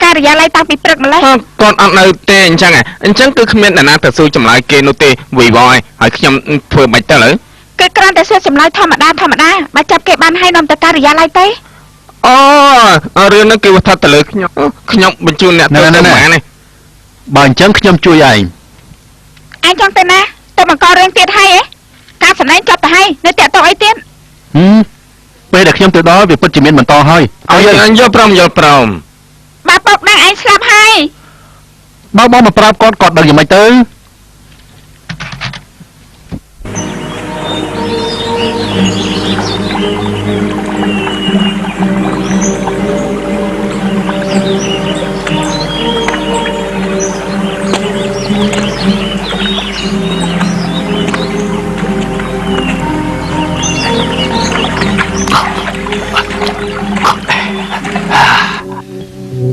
ការិយាល័យតាំងពីព្រឹកម្លេះ គាត់អត់នៅទេអញ្ចឹងអញ្ចឹងគឺគ្មានអ្នកណាទៅសួរចម្លើយគេនោះទេវីវយហើយខ្ញុំធ្វើមិនទៅលើ គឺគ្រាន់តែសួរចម្លើយធម្មតាធម្មតាបើចាប់គេបានហើយនាំទៅការិយាល័យទេ អូរឿងហ្នឹងគឺថាទៅលើខ្ញុំខ្ញុំបញ្ជូនអ្នកទៅទៅម៉ានេះ បើអញ្ចឹងខ្ញុំជួយឯង ឯងចង់ទៅណាទៅបង្ករឿងទៀតហើយហ៎ការសម្ដែងចប់ទៅហើយនៅតាក់ទងអីទៀត ហឹមពេលដែលខ្ញុំទៅដល់វាពិតជាមានបន្តហើយ ឲ្យយល់ព្រមយល់ព្រម បើពុកដឹងឯងស្លាប់ហើយ បើបងមកប្រាប់គាត់គាត់ដឹងយ៉ាងម៉េចទៅ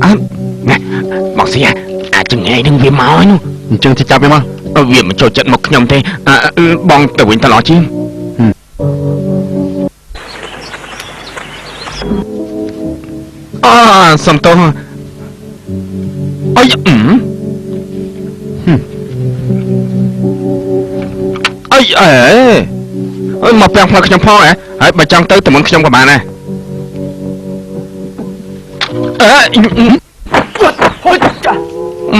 អើណែមកស្រីអាចចង្អែនឹងវាមកហើយនោះ អញ្ចឹងទៅចាប់វាមក វាមិនចូលចិត្តមកខ្ញុំទេបងទៅវិញតឡជាងអសំទោសអីអីអេអើយមកពាំងផ្លូវខ្ញុំផងហ៎ហើយបើចង់ទៅតែមុនខ្ញុំក៏បានដែរអេ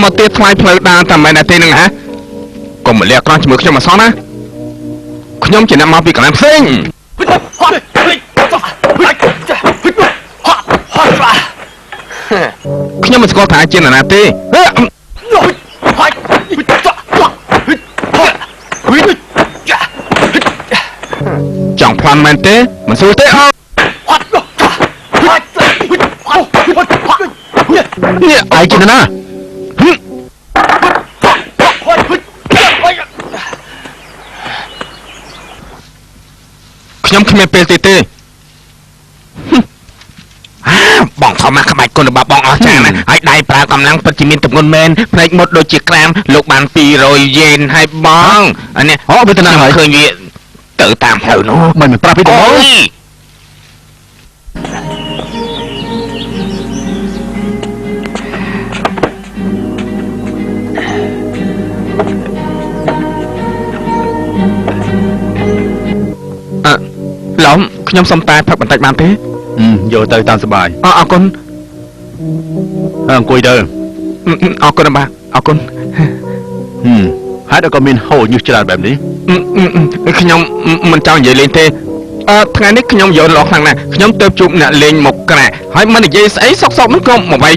មកទៀតថ្លៃផ្លូវដើរតែមិនមែនទេនឹងហ៎កុំមកលាក់ក្រោះជាមួយខ្ញុំអសោះណាខ្ញុំជាអ្នកមកពីកន្លែងផ្សេងខ្ញុំមិនស្គាល់ថាជានរណាទេចង់ប្លន់មែនទេមិនស្រួលទេអនេះ ឯងជានរណា ខ្ញុំគ្មានពេលទេទេអាបងធម្មក្បាច់គុណរបស់បងអស់ចាណាហើយដៃប្រើកម្លាំងពិតជាមានទម្ងន់មែនភ្នែកមុតដូចជាក្រាមលោកបាន200យេនហើយបងអានេះ អូវាទៅណាហើយ ឃើញវាទៅតាមផ្លូវនោះ មិនមិនប្រាប់ពីដំបូង អូយអឺឡំខ្ញុំសុំតែផឹកបន្តិចបានទេ យកទៅតាមសบาย អរគុណ អង្គុយទៅ អរគុណបាទអរគុណ ហេតុក៏មានហូរញើសច្រើនបែបនេះ ខ្ញុំមិនចង់និយាយលេងទេអឺថ្ងៃនេះខ្ញុំយល់ល្អខ្លាំងណាស់ខ្ញុំទៅជួបអ្នកលេងមកក្រាក់ហើយមិននិយាយស្អីសុកសុកនោះក៏មកវាយ